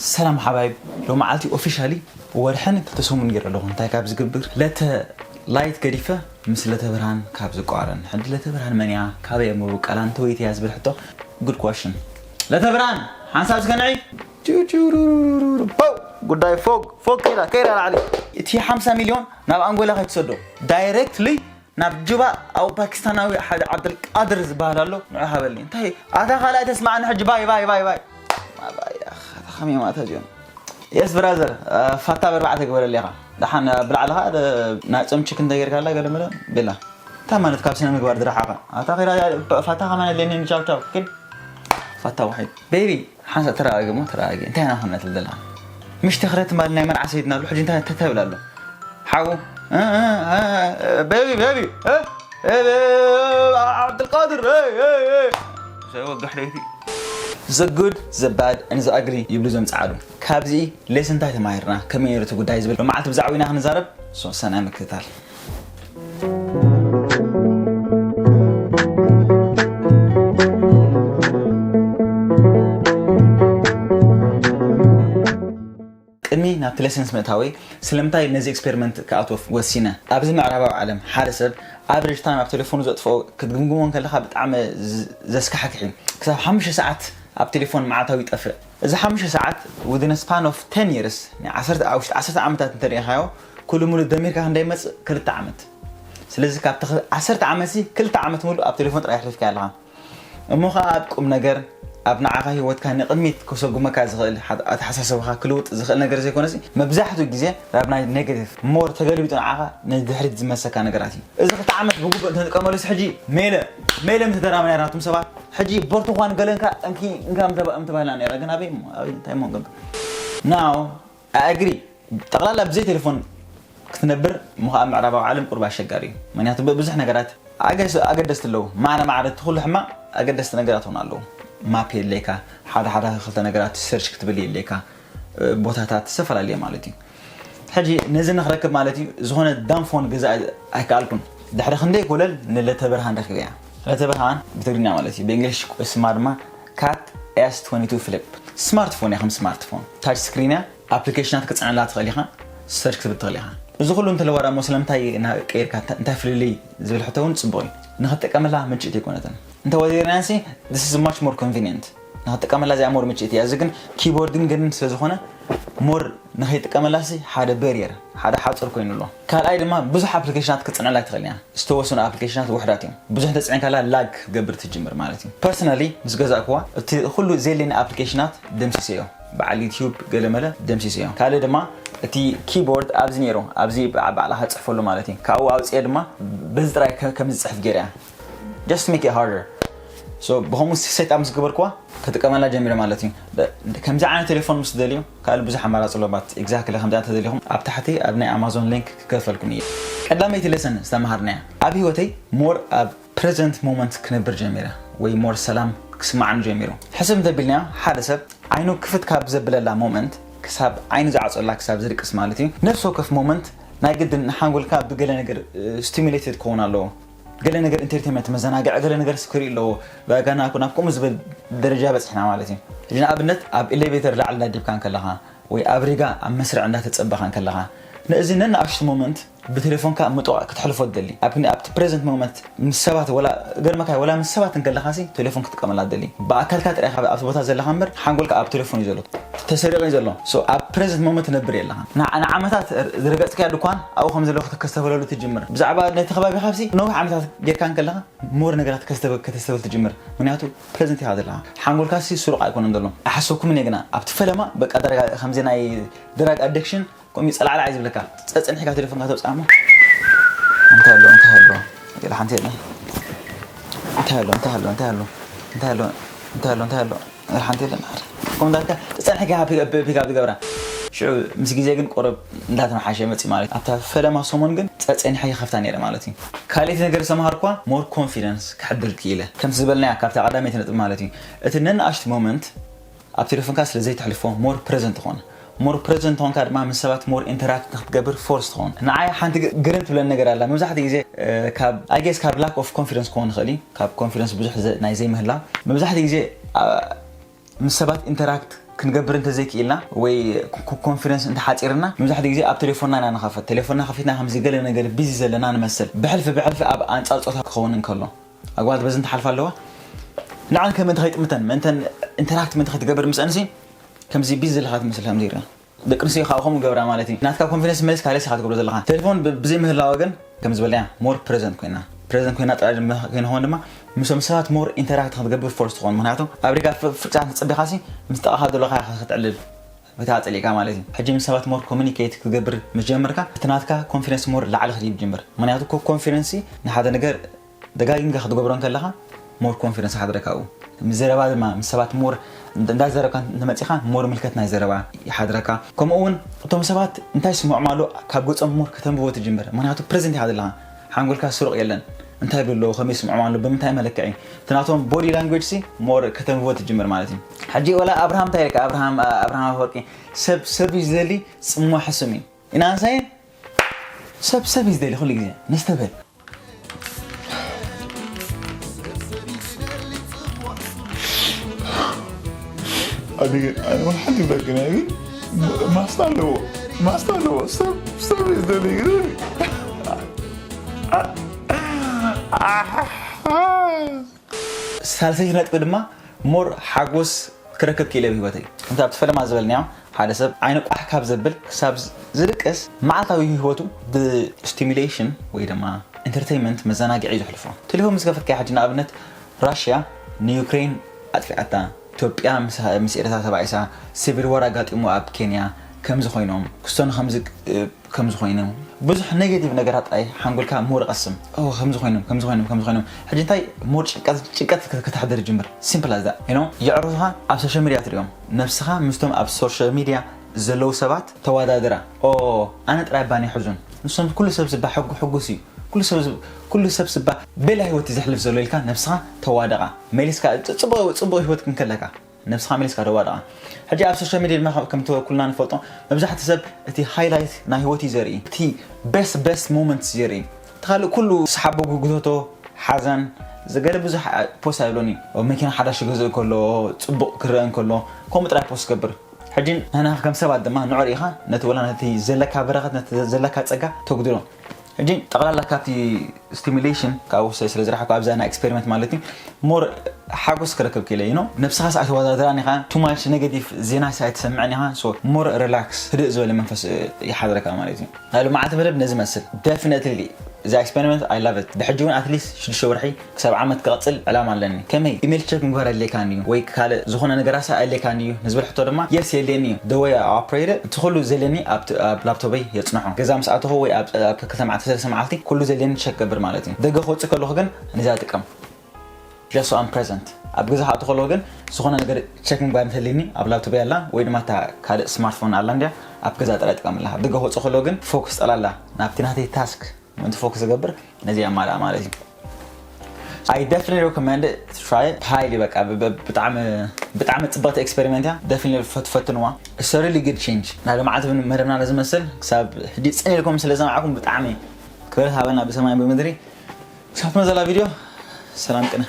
ሰላም ሓባይብ፣ ሎመዓልቲ ኦፊሻሊ ወርሕን ክልተ ሰሙን ገይረ ኣለኹ። እንታይ ካብ ዝግብር? ለተ ላይት ገዲፈ ምስ ለተ ብርሃን ካብ ዝቋረን። ሕጂ ለተ ብርሃን መን እያ? ካበይ እያ ምብቃላ? እንተወይቲ እያ ዝብል ሕቶ፣ ጉድ ኳሽን። ለተ ብርሃን፣ ሓንሳብ ዝከንዒ? ቹቹሩሩሩሩ። ፖው! ጉዳይ ፎግ፣ ፎግ ከይዳ፣ ከይዳ ላዕሊ። እቲ ሓምሳ ሚልዮን ናብ ኣንጎላ ከይትሰዶ፣ ዳይሬክትሊ ናብ ጁባ ኣብ ፓኪስታናዊ ሓደ ዓብደልቃድር ዝበሃል ኣሎ፣ ንዑ ሃበልኒ። እንታይ? ኣታ ካልኣይ ተስማዕኒ ሕጂ፣ ባይ፣ ባይ፣ ባይ፣ ባይ። ኣባይ፣ ኣታ ከመይ ማእታ እዚኦም? የስ ብራዘር፣ ፋታ በርባዕተ ግበረልኻ። ደሓን ብላዕልኻ፣ ደ-፣ ናይ ጾም ችክ እንተጌርካላ ገለ መለ፣ ቤላ። እንታይ ማለት ካብ ስነ ምግባር ዝረሓቐ? ኣታ ኺዳ ፋታ ከማን ኣለኒ፣ ቻው፣ ቻው። ግን ፋታ ውሒድ። ቤቢ፣ ሓንሳእ ተረጋጊ እሞ፣ ተረጋጊ። እንታይ ኢና ክንነትል ዘለና? ምሽ ተኽረት ማለት ናይ መርዓ ሰይድና ኣሎ፣ ሕጂ እንታይ ተተብል ኣሎ? ሓው፣ እ፣ እ፣ እ፣ ቤቢ፣ ቤቢ፣ እ፣ እ፣ እ፣ ዓብዱልቃድር፣ እ፣ እ፣ እ። ሰይ ወግሕ ለይቲ። The good, the bad, and the ugly ይብሉ እዞም ጻዕዱ። ካብዚ ሌስ እንታይ ተማሂርና? ከመይ ነይሩ እቲ ጉዳይ ዝብል ሎማዓልቲ ብዛዕባ ኢና ክንዛረብ። ሶ፣ ሰናይ ምክትታል። ቅድሚ ናብቲ ሌሰንስ ምእታወይ፣ ስለምንታይ ነዚ ኤክስፔሪመንት ክኣትዎ ወሲነ? ኣብዚ ምዕራባዊ ዓለም፣ ሓደ ሰብ ኣቨሬጅ ታይም ኣብ ቴሌፎኑ ዘጥፍኦ ክትግምግሞ እንከለኻ ብጣዕሚ ዝ-፣ ዘስካሕክሕ እዩ። ክሳብ ሓሙሽተ ሰዓት ኣብ ቴሌፎን መዓልታዊ ይጠፍእ። እዚ ሓሙሽተ ሰዓት፣ within a span of ten years፣ ናይ ዓሰርተ፣ ኣብ ውሽጢ ዓሰርተ ዓመታት እንተሪኢኻዮ፣ ኩሉ ሙሉ ደሚርካ ክንደይ ይመጽእ? ክልተ ዓመት። ስለዚ ካብቲ ኽ-፣ ዓሰርተ ዓመትሲ፣ ክልተ ዓመት ሙሉ ኣብ ቴሌፎን ጥራይ ኣሕሊፍካዮ ኣለኻ። እሞ ኸኣ ኣብ ቁም ነገር፣ ኣብ ንዓኻ ህይወትካ ንቕድሚት ከሰጉመካ ዝኽእል፣ ሓ-፣ ኣተሓሳስባኻ ክልውጥ ዝኽእል ነገር ዘይኮነሲ፣ መብዛሕትኡ ግዜ ናብ ናይ ኔጋቲቭ፣ ሞር ተገልቢጡ ንዓኻ ንድሕሪት ዝመልሰካ ነገራት እዩ። እዚ ክልተ ዓመት ብግቡእ እንተንጥቀመሉስ ሕጂ ሜለ፣ ሜለ ምተደራመና ነይርና ኣቱም ሰባት። ሕጂ በርትኳን ገለንካ እንኪ፣ እንካ ምተባ-፣ ምተባህልና ነይራ። ግን ኣበይ እሞ፣ ኣበይ፣ እንታይ እሞ ንገብር? ናው፣ I agree። ጠቕላላ ብዘይ ቴሌፎን ክትነብር እሞ ኸዓ ኣብ ምዕራባዊ ዓለም ቁሩብ ኣሸጋሪ እዩ። ምኽንያቱ ብ-፣ ብዙሕ ነገራት ኣገስ-፣ ኣገደስቲ ኣለዉ። ማዕረ ማዕረ እቲ ኩሉ ሕማቕ ኣገደስቲ ነገራት እውን ኣለዉ። ማፕ የድልየካ፣ ሓደ ሓደ ክልተ ነገራት ሰርች ክትብል የድልየካ፣ እ፣ ቦታታት ዝተፈላለየ ማለት እዩ። ሕጂ ነዚ ንኽረክብ ማለት እዩ፣ ዝኾነ ዳም ፎን ገዛ ኣይከኣልኩን። ድሕሪ ክንደይ ኮለል ንለተ ብርሃን ረኪበያ። ለተ ብርሃን ብትግርኛ ማለት እዩ፣ ብእንግሊሽ ስማ ድማ ካት ኤስ ትወንቲ ቱ ፍሊፕ። ስማርትፎን እያ፣ ከም ስማርትፎን። ታች ስክሪን እያ፣ ኣፕሊኬሽናት ክጽዕነላ ትኽእል ኢኻ፣ ሰርች ክትብል ትኽእል ኢኻ። እዚ ኩሉ እንተለዋ ደኣ እሞ ስለምንታይ ኢና ቀይርካ፣ እንታ-፣ እንታይ ፍልልይ ዝብል ሕቶ እውን ጽቡቕ እዩ። ንኽትጥቀመላ ምችእቲ ኣይኮነትን። እንተወዲርናያሲ፣ this is much more convenient። ንኽትጥቀመላ እዚኣ ሞር ምችእቲ እያ። እዚ ግን ኪቦርድን ገንን ስለ ዝኾነ ሞር ንኸይጥቀመላሲ ሓደ በሪየር፣ ሓደ ሓጹር ኮይኑ ኣሎ። ካልኣይ ድማ ብዙሕ ኣፕሊኬሽናት ክጽዕነላ ኣይትኽእልን እያ። ዝተወሰኑ ኣፕሊኬሽናት ውሕዳት እዮም። ብዙሕ ተጽዕንካላ ላግ ክትገብር ትጅምር ማለት እዩ። ፐርሰናሊ ምስ ገዛእኩዋ እቲ ኩሉ ዘየለኒ ኣፕሊኬሽናት ደምሲሰዮ። በዓል ዩትዩብ ገለመለ ደምሲሰዮ። ካልእ ድማ እቲ ኪቦርድ ኣብዚ ነይሩ፣ ኣብዚ በዓ-፣ ባዕልኻ ትጽሕፈሉ ማለት እዩ። ካብኡ ኣውጽኤ ድማ በዚ ጥራይ ከ-፣ ከም ዝጽሕፍ ገይረያ። Just make it harder። So ብኸምኡ ሴት ኣፕ ምስ ገበርኩዋ ክጥቀመላ ጀሚረ ማለት እዩ። ደ-፣ ከምዚ ዓይነት ቴሌፎን ምስ ትደልዩ ካልእ ብዙሕ ኣማራጺ ኣሎ። ባት ኤግዛክትሊ ከምዚ ተደሊኹም ኣብ ታሕቲ ኣብ ናይ ኣማዞን ሊንክ ክከፈልኩም እየ። ቀዳመይቲ ሌሰን ዝተማሃርናያ ኣብ ህይወተይ ሞር ኣብ ፕሬዘንት ሞመንት ክነብር ጀሚረ ወይ ሞር ሰላም ክስማዓኒ ጀሚሩ። ሕስብ እንተቢልናዮ ሓደ ሰብ ዓይኑ ክፍት ካብ ዘብለላ ሞመንት ክሳብ ዓይኑ ዝዓጸላ ክሳብ ዝድቅስ ማለት እዩ። ነፍሲ ወከፍ ሞመንት ናይ ግድን ንሓንጎልካ ብገለ ነገር፣ እ፣ ስቲሙሌትድ ክኸውን ኣለዎ። ገለ ነገር ኢንተርቴንመንት፣ መዘናግዒ፣ ገለ ነገር ስክሪ ኣለዎ። በቃ ናብ፣ ናብ ከምኡ ዝበል ደረጃ በጺሕና ማለት እዩ። ሕጂ ንኣብነት ኣብ ኤሌቬተር ላዕሊ እንዳደብካ እንከለኻ ወይ ኣብ ሪጋ ኣብ መስርዕ እንዳተጸበኻ እንከለኻ ነዚ ነንኣሽቱ ሞመንት ብቴሌፎንካ ምጡቕ ክትሕልፎ ትደሊ። ኣብ፣ ኣብቲ ፕሬዘንት ሞመንት ምስ ሰባት ወላ ገርመካ ወላ ምስ ሰባት እንከለኻሲ ቴሌፎን ክትጥቀመላ ትደሊ። ብኣካልካ ጥራይ ኢኻ ኣብቲ ቦታ ዘለኻ እምበር ሓንጎልካ ኣብ ቴሌፎን እዩ ዘሎ። ተሰሪቑ እዩ ዘሎ። So ኣብ ፕሬዘንት ሞመንት ትነብር የለኻ። ንዓ-፣ ንዓመታት ዝረገጽካያ ድኳን ኣብኡ ከም ዘለኹ ከተስተብህለሉ ትጅምር። ብዛዕባ ነቲ ከባቢኻሲ ነዊሕ ዓመታት ጌርካ እንከለኻ ሞር ነገራት ከተስተብ-፣ ከተስተብል ትጅምር። ምኽንያቱ ፕሬዘንት ኢኻ ዘለኻ። ሓንጎልካሲ ስሩቕ ኣይኮነን ዘሎ። ኣይሓሰብኩምን እየ ግና ኣብቲ ፈለማ በቃ ደረጋ-፣ ከምዚ ናይ ድራግ ኣዲክሽን ከምኡ ጸላዕላዕ እዩ ዝብለካ። ጸ-፣ ጸኒሕካ ቴሌፎንካ ተውጽኣ እሞ፣ እንታይ ኣሎ፣ እንታይ ኣሎ? ገለ ሓንቲ የለን። እንታይ ኣሎ፣ እንታይ ኣሎ፣ እንታይ ኣሎ? እንታይ ኣሎ፣ እንታይ ኣሎ፣ እንታይ ኣሎ? ገለ ሓንቲ የለን። ከምኡ እንዳልካ ጸኒሕካ ፒክ-፣ ፒክ-፣ ፒክኣፕ ትገብራ። ሽዑ ምስ ግዜ ግን ቁሩብ እንዳተመሓሸ መጺእ ማለት እዩ። ኣብታ ፈለማ ሰሙን ግን ጸ-፣ ጸኒሐ ይኸፍታ ነይረ ማለት እዩ። ካልኣይቲ ነገር ዝተምሃርኳ ሞር ኮንፊደንስ ከሕድር ክኢለ። ከምቲ ዝበልናያ ካብታ ቀዳመይቲ ነጥቢ ማለት እዩ። እቲ ነንኣሽቱ ሞመንት ኣብ ቴሌፎንካ ስለ ዘይተሕልፎ ሞር ፕሬዘንት ትኾን። ሞር ፕሬዘንት ትኾንካ ድማ ምስ ሰባት ሞር ኢንተራክት ንክትገብር ፎርስ ትኾን። ንዓይ ሓንቲ ግ-፣ ግርም ትብለኒ ነገር ኣላ። መብዛሕትኡ ግዜ፣ እ፣ ካብ፣ I guess ካብ ላክ ኦፍ ኮንፊደንስ ክኾን ይኽእል እዩ። ካብ ኮንፊደንስ ብዙሕ ዘ-፣ ናይ ዘይምህላው። መብዛሕትኡ ግዜ፣ ኣ፣ ምስ ሰባት ኢንተራክት ክንገብር እንተዘይክኢልና ወይ ኮንፊደንስ እንተሓፂርና፣ መብዛሕትኡ ግዜ ኣብ ቴሌፎንና ኢና ንኸፈት። ቴሌፎንና ከፊትና ከምዚ ገለ ነገር ቢዚ ዘለና ንመስል። ብሕልፊ ብሕልፊ ኣብ ኣንጻር ፆታ ክኸውን እንከሎ፣ ኣጓላት በዚ እንትሓልፋ ኣለዋ። ንዓን ከም እንተ ከይጥምተን፣ ምእንተን ኢንተራክት ምእንቲ ከይትገብር ምስአንሲ ከምዚ ቢዚ ዘለኻ ትመስል ከምዚ ይርአ። ደቂ ኣንስትዮ ከዓ ከምኡ ገብራ ማለት እዩ። ናትካ ኮንፊደንስ መለስ ካልእ ኢኻ ትገብሮ ዘለኻ። ቴሌፎን ብ- ብዘይ ምህላዋ ግን ከም ዝበልናያ ሞር ፕሬዘንት ኮይና ፕሬዘንት ኮይና ጥራይ ድማ ከይንኸውን ድማ ምስቶም ሰባት ሞር ኢንተራክት ክትገብር ፎርስ ትኸውን። ምክንያቱ ኣብ ሪጋ ፍ- ፍርጫ ተጸቢኻሲ ምስ ጠቓኻ ዘለኻ ክትዕልል ወይ ተዓጸሊእካ ማለት እዩ። ሕጂ ምስ ሰባት ሞር ኮሚኒኬት ክትገብር ምስ ጀመርካ እቲ ናትካ ኮንፊደንስ ሞር ላዕሊ ክትይብ ጅምር። ምክንያቱ ኮ ኮንፊደንሲ ንሓደ ነገር ደጋጊምካ ክትገብሮ እንከለኻ ሞር ኮንፊደንስ ይሓድረካ። ኣብኡ ምስ ዘረባ ድማ ምስ ሰባት ሞር እንዳዘረብካ እንተመፂኻ ሞር ምልከት ናይ ዘረባ ይሓድረካ። ከምኡ እውን እቶም ሰባት እንታይ ስምዖም ኣሎ ካብ ገፆም ሞር ከተንብቦ ትጅምር። ምክንያቱ ፕሬዘንት ኢኻ ዘለኻ፣ ሓንጎልካ ስሩቕ የለን። እንታይ ይብሉ ኣለዉ፣ ከመይ ስምዖም ኣሎ፣ ብምንታይ መለክዒ፣ እቲ ናቶም ቦዲ ላንጉጅ ሲ ሞር ከተንብቦ ትጅምር ማለት እዩ። ሕጂ ወላ ኣብርሃም እንታይ ኢልካ ኣብርሃም ኣብርሃም ኣፈወርቂ ሰብ ሰብ እዩ ዝደሊ፣ ፅሞ ሕሱም እዩ። ኢና ንሳየ ሰብ ሰብ እዩ ዝደሊ። ኩሉ ግዜ ነስተበል ኣድገ ኣነ ሓንቲ ብለክን ግን ማስታ ኣለዎ ማስታ ኣለዎ ሰብ ሰብ ይዝደል ግን ሳልሰይቲ ነጥቢ ድማ ሞር ሓጎስ ክረክብ ክኢለ ብህይወተይ። ከምቲ ኣብቲ ፈለማ ዝበልናዮ ሓደ ሰብ ዓይኑ ቋሕ ካብ ዘብል ክሳብ ዝልቅስ መዓልታዊ ህይወቱ ብስቲሙሌሽን ወይ ድማ ኢንተርቴይንመንት መዘናግዒ እዩ ዘሕልፎ። ቴሌፎን ምስ ከፈትካያ ሕጂ ንኣብነት ራሽያ ንዩክሬን ኣጥፊኣታ፣ ኢትዮጵያ ምስ ምስ ኤርትራ ተባኢሳ፣ ሲቪል ዋር ኣጋጢሙ ኣብ ኬንያ ከምዚ ኮይኖም፣ ክስቶን ከምዚ ከምዚ ኮይኑ ብዙሕ ኔጌቲቭ ነገራት ጥራይ ሓንጎልካ ሞር ቀስም ከምዚ ኮይኖም ከምዚ ኮይኖም ከምዚ ኮይኖም ሕጂ እንታይ ሞር ጭንቀት ጭንቀት ከተሕደር ጅምር። ሲምፕል ኣዝ ዳት ዩ ኖ። የዕሩኽኻ ኣብ ሶሻል ሚድያ ትሪኦም፣ ነብስኻ ምስቶም ኣብ ሶሻል ሚድያ ዘለዉ ሰባት ተዋዳድራ። ኦ ኣነ ጥራይ ባኒ ሕዙን፣ ንሶም ኩሉ ሰብ ዝባ ሕጉ ሕጉስ እዩ፣ ኩሉ ሰብ ዝብ- ኩሉ ሰብ ዝባ ቤላ ህይወት እዩ ዘሕልፍ ዘሎ ኢልካ ነብስኻ ተዋደቓ። መሊስካ ጽ- ጽቡቕ ጽቡቕ ህይወት ክንከለካ ነብስኻ መሊስካ ደዋድቓ። ሕጂ ኣብ ሶሻል ሚድያ ድማ ከም- ከምቲ ኩልና ንፈልጦ መብዛሕቲ ሰብ እቲ ሃይላይት ናይ ህይወት እዩ ዘርኢ፣ እቲ ቤስት ቤስት ሞመንትስ ዘርኢ። እቲ ካልእ ኩሉ ሰሓቦ ጉግቶቶ ሓዘን ዘገለ ብዙሕ ፖስት ኣይብሎን እዩ። መኪና ሓዳሽ ክገዝእ ከሎ፣ ፅቡቕ ክረአ እንከሎ፣ ከምኡ ጥራይ ፖስት ገብር። ሕጂ ንሕና ከም ሰባት ድማ ንዑ ርኢኻ ነቲ ወላ ነቲ ዘለካ በረኸት ነቲ ዘለካ ፀጋ ተጉድሎ። ሕጂ ጠቕላላ ካብቲ ስቲሙሌሽን ካብኡ ስለ ዝረሓኩ ኣብዛ ናይ ኤክስፔሪመንት ማለት እዩ ሞር ሓጎስ ክረክብ ክኢለ ዩ ኖ። ነብስኻ ሰኣይ ተወዳድራን ኢኻ፣ ቱማች ኔጌቲቭ ዜና ሰኣይ ትሰምዕን ኢኻ። ሶ ሞር ሪላክስ ህድእ ዝበለ መንፈስ ይሓድረካ ማለት እዩ። ናይ ሎማዓልቲ መደብ ነዚ መስል ደፊነትሊ እዛ ኤክስፐሪመንት ኣይ ላቭ ት። ብሕጂ እውን ኣትሊስት ሽዱሽተ ወርሒ ክሳብ ዓመት ክቐፅል ዕላማ ኣለኒ። ከመይ ኢሜል ቸክ ምግባር ኣድልየካኒ እዩ ወይ ካልእ ዝኾነ ነገራት ኣድልየካኒ እዩ ንዝብል ሕቶ ድማ የስ የድልየኒ እዩ። The way I operate it፣ እቲ ኩሉ ዘድልየኒ ኣብ ላፕቶበይ የፅንሖ። ገዛ ምስ ኣተኹ ወይ ኣብ ከተማ ዓሰርተ ሰለስተ መዓልቲ ኩሉ ዘድልየኒ ቸክ ገብር ማለት እዩ። ደገ ክወፅእ ከለኹ ግን ነዚኣ ጥቀም። Just so I'm present። ኣብ ገዛ ክኣቱ ከለኹ ግን ዝኾነ ነገር ቸክ ምግባር እንተልኒ ኣብ ላፕቶፕ ኣላ ወይ ድማ እታ ካልእ ስማርትፎን ኣላ እንድያ ኣብ ገዛ ጥራይ ጥቀምላ። ኣብ ደገ ክወፅእ ከለኹ ግን ፎክስ ጠላላ ናብቲ ናተይ ታስክ ምእንቲ ፎክስ ዝገብር ነዚ ኣማልኣ ማለት እዩ። I definitely recommend it to try it highly። በቃ ብጣዕሚ ብጣዕሚ ፅብቕቲ ኤክስፐሪመንት እያ። Definitely ፈትፈትንዋ። It's a really good change። ናይ ሎማዓልቲ መደብና ነዚ መስል ክሳብ ሕጂ ፅን ኢልኩም ስለ ዝሰማዕኩም ብጣዕሚ ክብረት ሃበና ብሰማይ ብምድሪ። ክሳብ ትመዘላ ቪድዮ ሰላም ቅነ።